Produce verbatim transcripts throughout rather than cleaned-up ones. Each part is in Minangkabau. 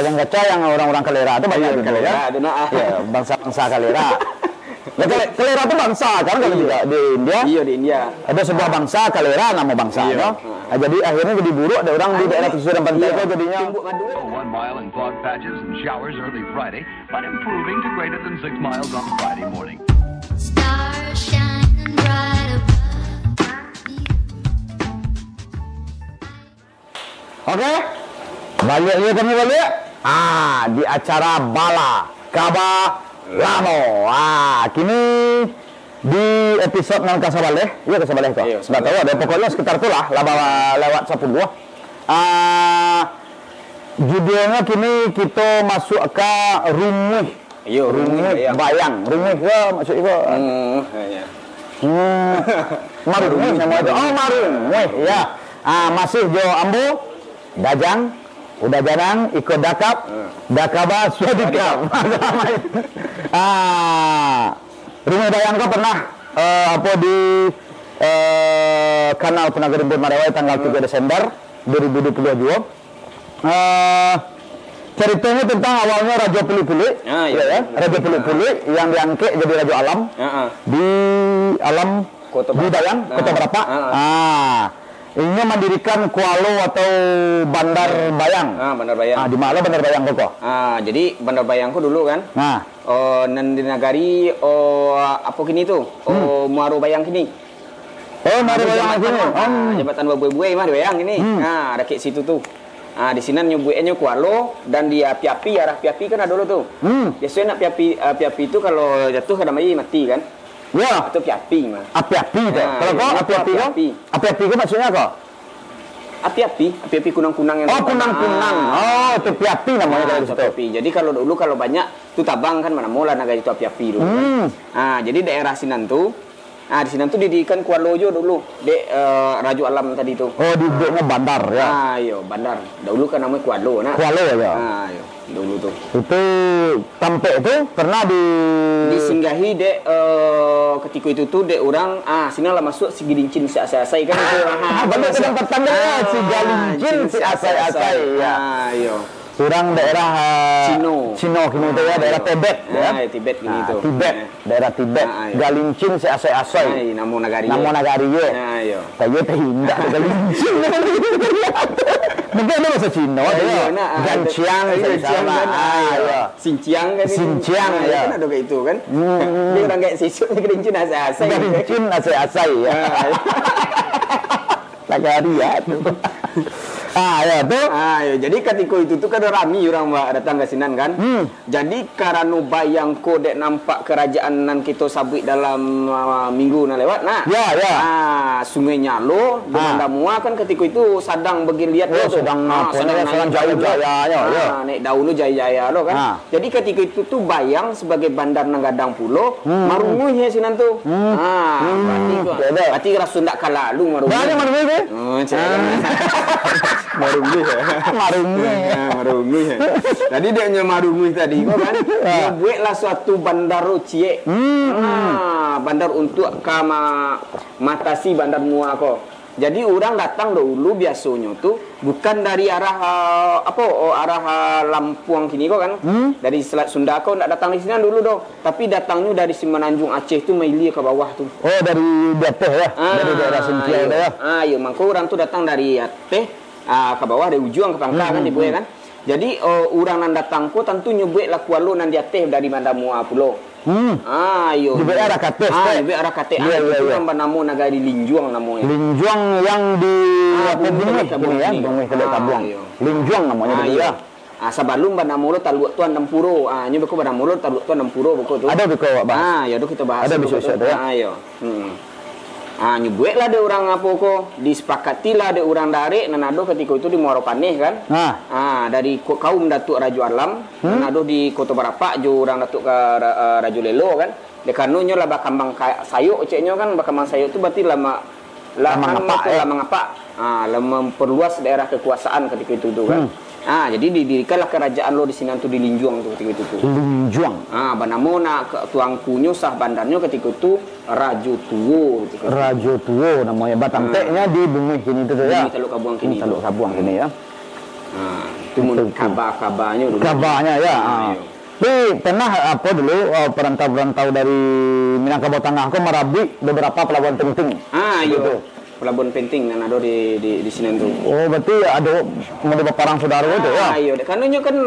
Yang kaca yang orang-orang Kalera tu banyak. Iyo, di Kalera India. Tu nak, ah. Ya, bangsa-bangsa Kalera. Ya, Kale-, Kalera tu bangsa kan, kalau Iyo. tidak di India. Iyo, di India. Ada sebuah bangsa Kalera, nama bangsanyo. Iyo. Ah, jadi akhirnya jadi buruak dek orang di Akhirnya, daerah pesisir pantai iyo. tu jadinya. Tumbuk madu. One mile in fog patches and showers early Friday, but improving to greater than six miles on Friday morning. Stars shining bright above me. Oke, baliak je kami baliak. Ah, di acara Bala Kaba Lamo. Ah, kini di episod nan ka sabaleh, iyo ka sabaleh ko. Iyo, Ndak tahu sabaleh. Ada pokoknya sekitar tu lah, lah bawa lewat sapuluah. Ah, judulnya kini kita masuk ke rumuh. Iyo, rumuh Rumuh bayang. bayang. Rumuh ke maksud iko? Hmm, ya. Hmm. Marumuh nama itu. Oh, marumuh. Ya. Ah, masih jo ambo Dajang, Uda Janang, iko Dakap, Hmm. Dakaba Suadikap. Ah, Rumuh Bayang ko pernah eh, apa di eh, kanal Punago Rimbun Madawai tanggal Hmm. tiga Desember dua ribu dua puluh dua. Eh, ceritanya tentang awalnya Rajo Puluik-Puluik, Ah, ya, ya, ya. Rajo Puluik-Puluik yang diangkek jadi Rajo Alam Ah, ah. di Alam Kota di Barapak. Bayang, Ah. Kota Barapak. Ah, ah. Ah, inyo mandirikan kualo atau Bandar Bayang. Ah, Bandar Bayang. Ah, di mana Bandar Bayang ko? Ah, jadi Bandar Bayang ko dulu kan? Nah. Oh, nan di nagari, oh, apo kini tu? Oh, Hmm. Muaro Bayang kini. Oh, Muaro Bayang kini. Jambatan, ah, Hmm. jambatan babuai-buai mah di Bayang kini. Hmm. Ah, dakek situ tu. Ah, di sinan nyo bueknyo kualo, dan di api-api, arah api-api kan ado lo tu. Hmm. Biasonyo nak api-api, api-api tu kalau jatuah ka dalam aia mati kan? Ya. Itu api-api mah. Api-api tu. Ah, Kalau iya, kau itu api-api kau? api-api. Api-api kau maksudnya kau? Api-api, api-api kunang-kunang yang Oh, terbang. kunang-kunang. Ah. Oh, itu api-api namanya Ah, kalau di itu situ. api-api. Jadi kalau dulu kalau banyak tu tabang kan, manamo lah nagari tu api-api dulu kan. Hmm. Ah, jadi daerah sinan tu, ah, di sinan tu didirikan kualo jo dulu dek, eh, Rajo Alam tadi tu. Oh, di dek bandar ya. Ah, iyo, bandar. Dulu kan namanya kualo nak. Kualo ya. Ah, iyo. Dulu tu. Itu tampek tu pernah di Disinggahi dek, eh, katiko itu tu dek urang, ah, sinan lah masuak si Gilincin si Asai-Asai kan itu. Ah, Ah, betul, betul. Sinan pertanda, Ah, si Galincin Gilincin si si Asai-Asai, Asai-Asai. ya. Ah, iyo. Urang daerah, ah, Cino. Cino kini tu ya, Ah, daerah iyo. Tibet, ya. Ah, Tibet kini Ah, tu. Tibet. Ya. Daerah Tibet, Ah, iyo. Galincin si Asai-Asai. Ai, namo nagari. Namo nagari, ye. Ah, iyo. Tapi ye teh indak tu Galincin. Mungkin ada bahasa Cina, Ah, ada iyo, ya. nak, ah, Ganciang, ada, iyo, saya Ganciang salah. kan, Ah, ah, iyo. iyo. Sinciang kan itu. Sinciang, Ah, iyo. kan ada kayak itu kan. Hmm. Dia orang kayak sisuk ni Galincin Asai-Asai. Galincin Asai-Asai, ya. Ah, iyo. Nagari, ya, tu. Ah, ya, tu. Ah, ya. Jadi, katiko itu tu kan rami urang ba-, datang ka sinan kan. Hmm. Jadi, karano bayang ko dek nampak karajaan nan kito sabuik dalam, ah, minggu nan lewat, nah. Ya, ya. Ah, Sungai Nyalo, di Ah. Banda Mua kan katiko itu sadang bagiliat Oh, lo tu. sedang Ah, apa, sedang sedang naik jaya-jaya, ya, ya. Ah, naik daun tu jaya-jaya lo kan. Ah. Jadi, katiko itu tu bayang sabagai bandar nan gadang pulo, Hmm. marunguih ya sinan tu. Hmm. Ah, Hmm, berarti tu, betul, betul. berarti raso ndak ka lalu marunguih. Banyak marunguih tu? Oh, cak Ah. kan. Marunguih, ya. Marunguih. Ah, marunguih, ya. Jadi, dia punya marunguih tadi ko kan, Ah. dia bueklah suatu bandar ciek. Hmm, hmm. Ah, bandar untuk ka ma-, matasi Bandar Mua ko. Jadi, urang datang dahulu biasonyo tu bukan dari arah, ah, apo, oh, arah, ah, Lampuang kini ko kan. Hmm. Dari Selat Sunda ko ndak datang di sinan dulu doh. Tapi datangnyo dari Simananjung Aceh tu mailia ka bawah tu. Oh, dari di ateh ya? Ah, Dari daerah Sentiau iyo. tu ya? Ah, iyo, mangko urang tu datang dari ateh, ah, ka bawah, dari ujuang ka pangka Hmm, kan, hmm, dibuek hmm. kan. Jadi, oh, urang nan datang ko tantu nyo bueklah kualo nan di ateh dari Banda Mua pulo. Hmm. Ah, iyo. Dibuek arah ka ateh, Ah, Tek. dibuek arah ka ateh. Iyo, Ah, iyo, itu iyo. kan banamo Nagari Linjuang namonyo. Linjuang yang di Ah, apa, Bumi Bumi Teluk kini Kabuang ya? kini. Bumi Teluk Ah, Kabuang. iyo. Linjuang namonyo Ah, dulu iyo. ya? Ah, sabalum banamo lo Taluak Tuan Dampuro. Ah, nyo beko banamo lo Taluak Tuan Dampuro beko tu. Ada beko awak bahas? Ah, ya, tu kita bahas Ada dulu besok-besok kat tu. tu, ya? Ah, iyo. Hmm. Ah, nyo bueklah dek urang apo ko, disepakatilah dek urang darek nan ado katiko itu di Muaro Paneh kan. Ah. Ah, dari ko-, kaum Datuak Rajo Alam, Hmm. nan ado di Koto Barapak jo urang Datuak ka Ra-, ah, Rajo Lelo kan. Dek karano nyo lah bakambang ka-, sayok, ceknyo kan, bakambang sayok tu berarti lah ma-, lah Lah anu mangapak, tu, ya? lah mangapak. Ah, lah memperluas daerah kekuasaan katiko itu tu kan. Hmm. Ah, jadi didirikanlah kerajaan lo di sinan tu di Linjuang tu katiko itu tu. Linjuang. Ah, banamo nak ke-, tuangkunyo sah bandarnyo katiko tu Rajo Tuo katiko itu. Rajo Tuo namonyo. Batampeknyo Ah. di Bunguih kini tu, tu, ya? Bunguih Taluk Kabuang kini Hmm, tu. Taluk Kabuang kini, ya. Ha, itu mun kaba-kabanyo dulu. Kabanyo, ya, ha. Tapi pernah, apo dulu, eh, perantau-perantau dari Minangkabau Tangah ko marabuik beberapa pelabuhan penting? Ah, iyo. Pelabuhan penting nan ado di, di, di sinan tu. Oh, berarti ado mode baparang saudara tu, ya? Ah, iyo. Karano nyo kan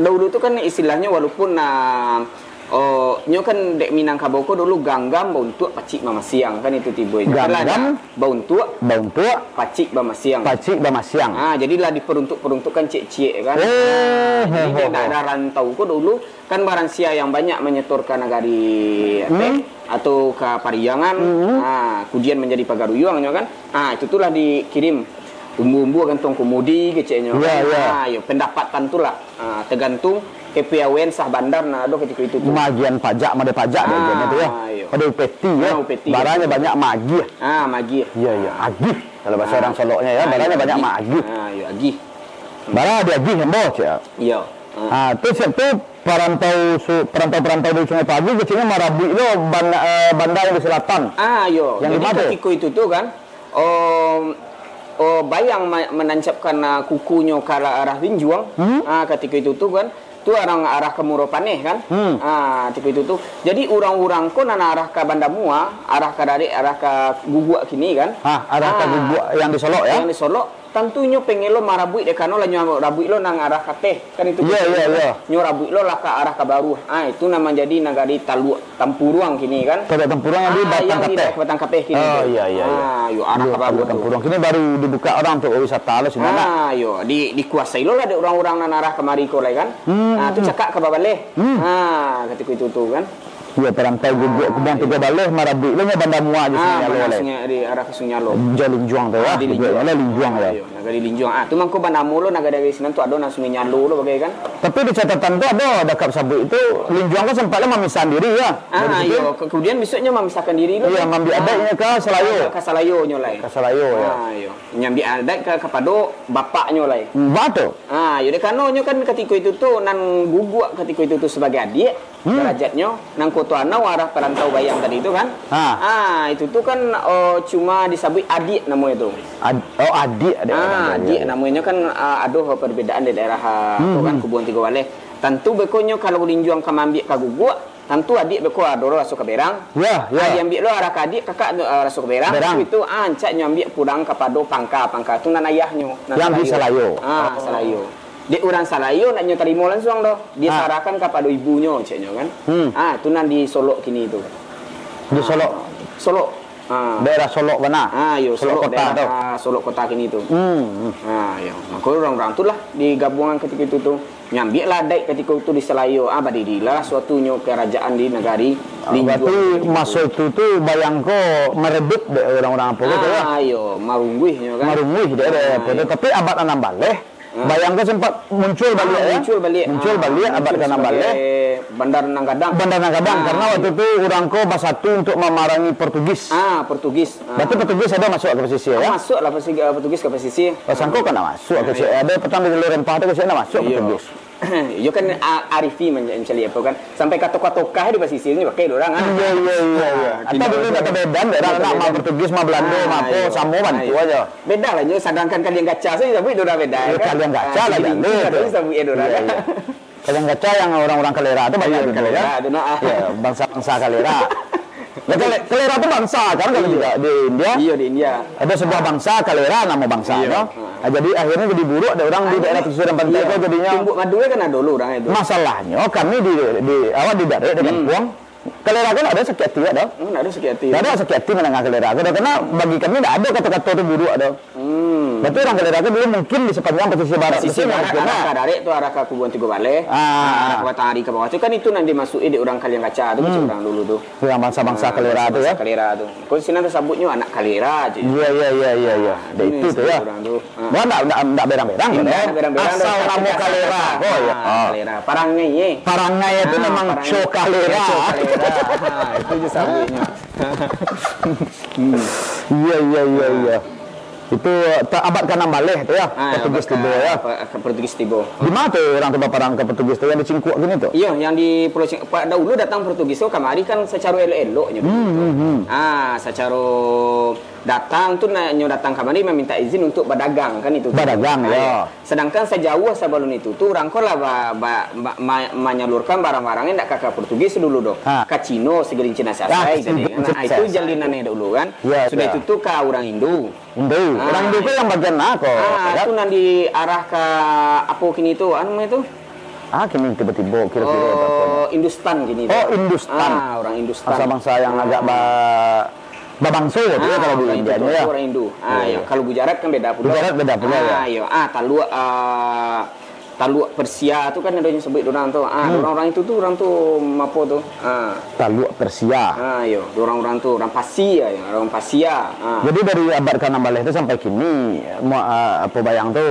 dahulu tu kan istilahnyo walaupun, ah, oh, nyo kan dek Minangkabau ko dulu ganggam bauntuak pacik bamasiang, kan itu tibo inyo. Ganggam bauntuak, bauntuak pacik bamasiang. Pacik bamasiang. Ah, jadi lah diperuntuk-peruntukkan ciek-ciek kan. Oh, ah, jadi ho, ho, dek ho. Daerah rantau ko dulu kan baransia yang banyak manyetor ka nagari Aceh atau ka Pariangan, ah, kudian manjadi pagaruyuang nyo kan. Ah, itu tu lah dikirim umbua-umbua gantuang kumudi keceknyo. Ya, kan? Ya. Ah, yo, pendapatan tu lah. Ah, tergantung kepiawean sah bandar nan ado katiko itu tu. Magian pajak, mode pajak dek agiahnyo tu, ya. Ah, iyo. Mode upeti, ya. Ah, upeti. Baranyo banyak magiah. Ah, magiah. Iya, iya, agih. Kalau bahasa orang Soloknya, ya, baranyo banyak magiah. Ah, iyo, agih. Bara diagih, ambo, cek. Iyo. Ah. Ah, tu siap tu perantau su-, perantau-perantau dari Sungai Pagu keceknyo marabuik lo banda, eh, banda yang di selatan. Ah, iyo. Yang di mana? Jadi katiko itu tu kan, oh, oh, bayang ma-, manancapkan, ah, kukunyo ka arah, arah Linjuang. Hmm? Ah, katiko itu tu kan, tu arah, arah ka Muro Paneh kan. Hmm. Ah, katiko itu tu. Jadi urang-urang ko nan arah ka Banda Mua, arah ka Darek, arah ka Guguak kini kan. Ah, arah ka Guguak yang di Solok, ya? Yang di Solok. Tantu inyo pengen lo marabuik dek karano lah nyo rabuik lo nan arah Kateh. Kan itu. Iya, iya, iya. Nyo rabuik lo lah ka arah ka Baruah. Ah, itu nan manjadi nagari Taluak Tampuruang kini kan. Taluak Tampuruang yang di Batang Kateh. Ah, yang di Batang Kateh kini tu. Oh, iya, iya, iya. Ah, yo arah ka Baruah tu. Taluak Tampuruang. Kini baru dibuka orang untuk wisata lo sinan. Ah, yo, di, dikuasai lo lah dek urang-urang nan arah kamari ko lai kan. Hmm, ah, tu cakak ka babaleh. Hmm. Ah, katiko itu tu kan. Iyo, perantau Guguak Kubuang Tigo Baleh, marabuik lo nyo Banda Mua jo Sungai Nyalo lai. Di arah ka Sungai Nyalo. Jo Linjuang tu lah, Guguak Nyalo Linjuang lah. Iyo, nagari Linjuang. Ah, tu mangko banamo lo nagari sinan tu ado nan Sungai Nyalo lo bagai kan. Tapi di catatan tu ado, ado kap sabuik tu, Linjuang kan sempat lah mamisah diri ya. Ah, iyo, ke-, kemudian besoknyo mamisahkan diri lo. Iyo, ngambiak adaiknyo ka Salayo. Ka Salayo nyo lai. Ka Salayo, ya. Ah, iyo. Nyambiak adaik ka, kapado bapaknyo lai. Hmm, batua. Ah, iyo, dek karano nyo kan katiko itu tu, nan Guguak katiko itu tu sabagai adiak, darajatnyo, nan Koto Anau arah Parantau Bayang tadi tu kan. Ha. Ah, itu tu kan, oh, cuma disabuik adiak namonyo tu. Ad-, oh, adiak, adiak. Ah, adiak namonyo kan, ah, ado perbedaan di daerah, ah, tu kan, Kubuang Tigo Baleh. Tantu beko nyo kalau Linjuang ka maambiak ka Guguak, tantu adiak beko ado raso ka Berang. Ya, ya. Ah, diambiak lo arah ka adiak, kakak tu, ah, raso ka Berang. Berang. Tapi tu, ah, ancak nyo ambiak pulang kapado pangka, pangka tu nan ayahnyo, nan Salayo. Yang di Salayo. Ah, Salayo. Dek urang Salayo ndak nyo tarimo lansuang doh. Dia sarahkan kapado ibunyo, ceknyo kan. Hmm. Ah, tu nan di Solok kini tu. Di Solok? Solok. Ah. Daerah Solok bana? Ah, yo, Solok Solok kota daerah, tu. Ah, Solok kota kini tu. Hmm, hmm. Ah, yo. Mako urang-urang tu lah digabuangan katiko itu tu. Nyambiak lah adaik katiko itu di Salayo. Ah, badirilah suatunyo karajaan di nagari Linjuang. Ah, berarti maso itu tu Bayang ko maredup dek urang-urang apo gitu ya? Ah, iyo, marungguihnyo kan. Marungguih dek, dek apo tu. Tapi abad anam baleh, Bayang ko sempat muncul baliak, ya? Muncul baliak. Muncul baliak abad ka anam baleh. Bandar nan gadang. Bandar nan gadang, karena waktu tu urang ko basatu untuk mamarangi Portugis. Ah, Portugis. Ah. Berarti Portugis ado masuk ka pasisia, ya? Masuk lah Portugis ka pasisia. Sangko kan ndak masuk ka pasisia. Ado patang di Jalur Rempah tu, ka situ ndak masuk Portugis. Iyo kan, a-, arifi man-, mancaliak apo kan. Sampai ka Tokah-Tokah di pasisia ni pakai dek urang, ah. Iyo, iyo, iyo, iyo. Ah, atau dulu ndak tabeda, dek urang ndak ma Portugis, ma Balando, ma apo, samo bantu aja. Beda lah nyo, sadangkan Kaliang Gaca sajo sabuik dek urang beda, kan? Kaliang Gaca lah dulu tu. Sabuik dek urang, kan? Kaliang Gaca yang urang-urang Kalera tu banyak dulu, Kalera tu, nah. Ya, bangsa-bangsa Kalera. Ya, Kale-, Kalera tu bangsa, kan, kalau tidak di India. Iyo, di India. Ada sebuah bangsa Kalera, nama bangsanyo. Ah, jadi akhirnya jadi buruak dek urang di daerah pesisir pantai tu jadinyo. Tumbuk madu kan ado dulu urang itu. Masalahnyo, kami di, di, awak di Darek, di kampuang, Kalera kan ada sakik hati, ada? Hmm, ada sakik hati. Ada sakik hati mandanga Kalera. Karena bagi kami ndak ada kata-kata tu buruak tu. Hmm. Berarti urang Kalera tu dulu mungkin di sepanjang pesisir barat. Pesisir barat, arah ka Darek tu, arah ka Kubuang Tigo Baleh. Ah. Arah ka Batang Ari ka bawah tu kan itu nan dimasuki dek urang Kaliang Gaca tu, urang dulu tu. Urang bangsa-bangsa Kalera tu, ya. Bangsa Kalera tu. Ko sinan tasabuiknyo anak Kalera je. Iya, iya, iya, iya, iya. Dek itu tu, ya. Urang tu. Ah. Bah, ndak, ndak, ndak berang-berang, ndak berang-berang. Asal namo Kalera. Oh, iya. Ah, Kalera. Parangai, eh. Parangai itu memang co Kalera. Co Kalera. Ah, itu je sabuiknyo. Hmm. Iya, iya, iya, iya. Itu, eh, ta-, abad ka anam baleh tu, ya. Ah, Portugis tibo, ya. Portugis tibo. Di mana tu urang tu baparang ka Portugis tu, yang di Cingkuak kini tu? Iya, yang di Pulau Cingkuak. Dahulu datang Portugis tu, kamari kan sacaro elok-eloknyo. Hmm, hmm, hmm. Ah, sacaro Datang tu, nak nyo datang kamari maminta izin untuk badagang, kan itu tu. Badagang, ah, yo. Iyo. Sedangkan sajauah sabalun itu tu, urang ko lah ba-, ba-, ba-, ma-, manyalurkan barang-barang indak ka, ka Portugis dulu doh. Ha. Ka Cino, Sagelincir Nasihat. Ah, Asai, jadi, Sagelincir Nasihat Asai. Itu jalinan dulu, kan. Yo, sudah itu tu ka urang Hindu. Hindu. Ah, urang Hindu ko iyo. Yang bagian ma ko? Ah, Pak Gat? Tu nan di arah ka apo kini tu, anu namonyo tu? Ah, kini tibo-tibo kiro-kiro apo nyo? Oh, Hindustan kini tu. Oh, Hindustan. Ah, urang Hindustan. Bangsa-bangsa yang agak ba-, babangso tu yo, kalau di India nyo yo. Ah, urang Hindu tu urang Hindu. Ah, iyo. Iyo. Kalau Gujarat kan beda pulo. Gujarat beda pulo, yo. Ah, iyo. Ah, taluak, ah, taluak Persia tu kan adonyo sabuik urang tu. Ah, hmm. Urang-urang itu tu, urang tu apo tu? Ah. Taluak Persia. Ah, iyo. Urang-urang tu, urang Pasia, yo. Urang Pasia. Ah. Jadi dari abad ka anam baleh tu sampai kini, mo-, ah, apo, Bayang tu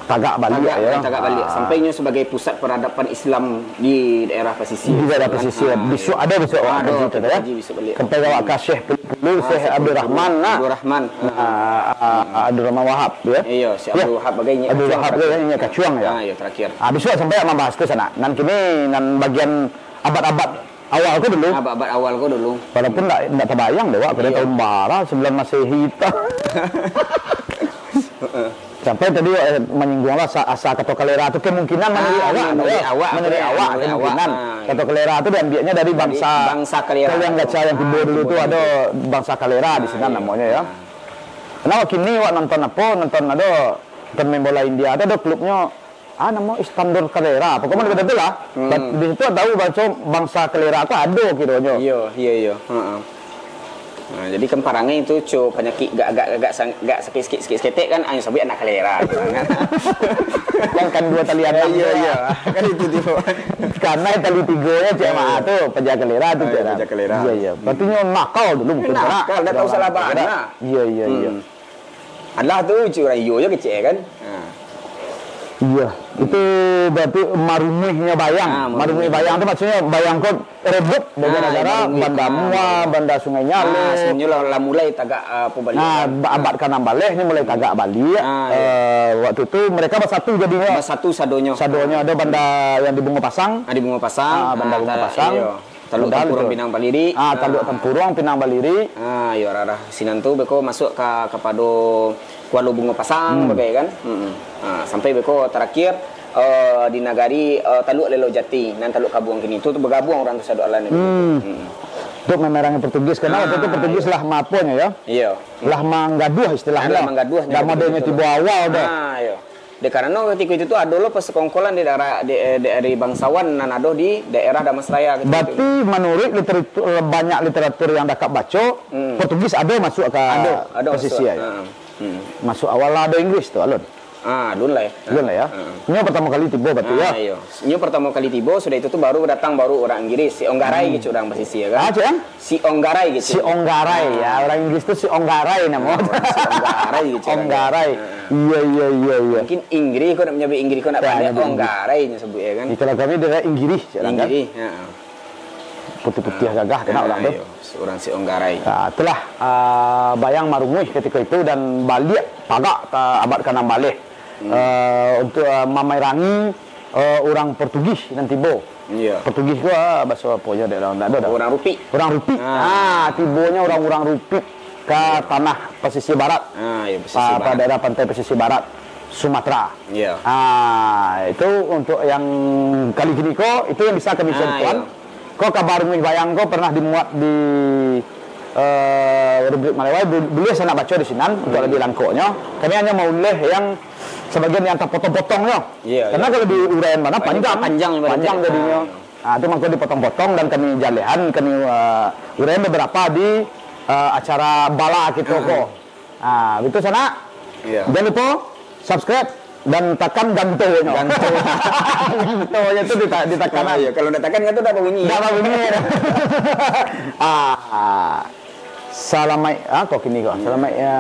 tagak baliak, tagak, yo. Tagak baliak. Ah. Sampai nyo sabagai pusat peradaban Islam di daerah pasisia. Di daerah pasisia. Ah, bisuak iyo. Ado bisuak awak kaji tu, yo. Ado, kaji bisuak baliak. Sampai awak ka Syekh Pulu-Pulu, ah, Syekh Syekh Abdul Pulu-Pulu, Rahman, nah. Abdul Rahman Wahab. Ah, ah, Abdul Rahman Wahab, yo. Iyo, Syekh Abdul Wahab bagai inyo. Abdul Wahab bagai inyo Kacuang, yo. Ah, iyo, terakhir. Ah, bisuak sampai awak mambahas tu sanak. Nan kini, nan bagian abad-abad awal ko dulu. Abad-abad awal ko dulu. Walaupun ndak, ndak tabayang dek awak, pada tahun bara, sembilan Masehi tu. Heeh. Sampai tadi, eh, manyingguang lah asa, asa kato kalera tu kemungkinan manuruik awak, manuruik awak, manuruik awak, manuruik awak, kemungkinan. Ah, iyo. Kato kalera tu diambiaknyo dari bangsa, bangsa kalera tu. Kaliang Gaca yang tibo dulu tu, ado bangsa kalera di sinan namonyo, yo. Ah. Karena kini awak nonton apo, nonton ado, nonton main bola India tu ado klubnyo, ah, namo Istanbul Kalera. Pokoknya macam tu lah. Hmm. Bat-, di situ tahu baco bangsa kalera tu ado kironyo. Iyo, iyo, iyo. Heeh. Nah, jadi kan parangai tu co panyakik gak, gak, gak, sang-, gak sakit sikit, sikit seketek kan, ah, sabuik anak kalera gitu kan. Kan, kan dua tali anam. Iyo, iyo. Kan itu tibo. Karena tali tigo nyo cek, ah, tu paja kalera tu, ah, iyo, cek, paja kalera. Iyo, iyo. Berarti nyo nakal dulu mungkin, nakal, ndak tahu salah bana. Iyo, iyo, iyo. Hmm. Alah tu, cik urang iyo je kecek kan. Ha. Iyo, itu berarti marumuihnyo bayang. Ha, marumuih. Marumuih bayang tu maksudnyo bayang ko rebut, ha, gara-gara iyo, marumuih. Banda Mua, ha, Banda Sungai Nyalek. Ha, sebenarnyo lah, lah mulai tagak, ah, apo baliak. Nah, kan. Ba-, abad ka anam baleh ni mulai tagak baliak. Ha, iyo. Eh, waktu tu mereka basatu jadinyo. Basatu sadonyo. Sadonyo, ado banda yang di Bungo Pasang. Ah, di Bungo Pasang. Ah, Banda Bungo Pasang. Iyo. Taluak Tampuruang Pinang Palirik. Ah, Taluak Tampuruang Pinang Palirik. Ah, iyo, arah-arah sinan tu beko masuak ka, kapado Kualo Bungo Pasang, hmm, bagai kan. Mm-mm. Ah, sampai beko tarakhir, eh, di nagari, eh, Taluak Lelo Jati, nan Taluak Kabuang kini tu, tu bagabuang urang tu sado alah ni. Hmm. Mm-mm. Untuk memerangi Portugis, karena waktu tu Portugis lah maaponyo, yo. Iyo. Lah manggaduah istilahnyo. Lah manggaduah. Dah modelnyo tibo awal dah. Ah, iyo. Dek karano katiko itu tu ado lo pasekongkolan di daerah, di, di, dari bangsawan nan ado di daerah Damasraya katiko itu. Berarti manuruik literatur, banyak literatur yang Dakak baco, hmm, Portugis ado masuak ka, ado, ado masuak, pesisia, yo? Ha. Hmm. Masuak awal lah ado Inggris tu, alun? Ah, alun lah, yo. Alun lah, yo. Ha. Nyo pertamo kali tibo berarti, yo? Ah, iyo. Nyo pertamo kali tibo, sudah itu tu baru datang baru urang Inggris, si Onggarai, hmm, kecek urang pasisia, kan? Ah, cek, ah? Si Onggarai gitu. Si Onggarai, ya. Ah. Orang Inggris tu si Onggarai namo. Ah, si Onggarai gitu. Onggarai. Ah. Iya, iya, iya, iya. Mungkin Inggris ko nak menyebut Inggris ko nak, ya, pandai, menyebut Inggris. Onggarai nyo sebut ya kan. Di kalau kami dia Inggirih, cak Inggirih, ha. Putih-putih gagah kena orang tu. Ah, iyo, seorang si Onggarai. Ah, itulah, ah, Bayang marumuih ketika itu dan baliak tagak ta abad ka anam baleh. Hmm. Ah, untuk, ah, mamerangi, ah, orang Portugis nan tibo. Iya. Portugis tu, ah, bahaso apo yo, dek urang, ndak ado dah. Orang Rupik. Orang Rupik. Ah. Ah, tibonyo orang-orang Rupik ka, iya, tanah pasisir barat. Ah, iya, pasisir barat. Pa-, pa daerah pantai pasisir barat Sumatera. Iya. Ah, itu untuk yang kali kini ko, itu yang bisa kami, ah, sentuhan. Iya. Ko kabar Muih Bayang ko pernah dimuat di, eh, rubrik Malawai, bu-, buliah sanak baco di sinan, untuk, hmm, lebih langkoknyo. Kami hanyo mauleh yang sebagian yang tapotong-potongnyo. Iya, iya. Karena kalau diuraian bana, panjang. Panjang, panjang, panjang jadinyo. Ah. Ah, tu mangko dipotong-potong dan kami jalehan, kami, eh, uraian beberapa di, eh, acara bala kito ko. Ah. Ah, betul sanak? Iya. Jangan lupa subscribe dan takan gantonyo. Ganto. Gantonyo tu dita-, ditakan. Ah, iya. Kalau ndak takan ganto, ndak babunyi. Ndak babunyi. Ah, ah. Salamaik, ah, kok kini ko. Hmm. Salamaik, ya,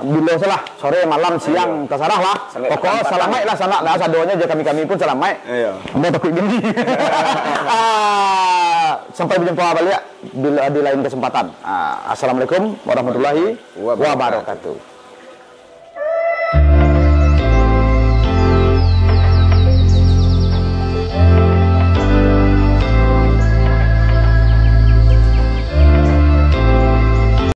bilo salah, sore, malam, siang, ayo, tasarah lah. Pokok salamaik lah sanak, nah, sadonyo jo kami-kami pun salamaik. Ayo. Ambo takuik bini. Ah, sampai bajumpa baliak di, di lain kesempatan. Ah, assalamualaikum warahmatullahi wabarakatuh.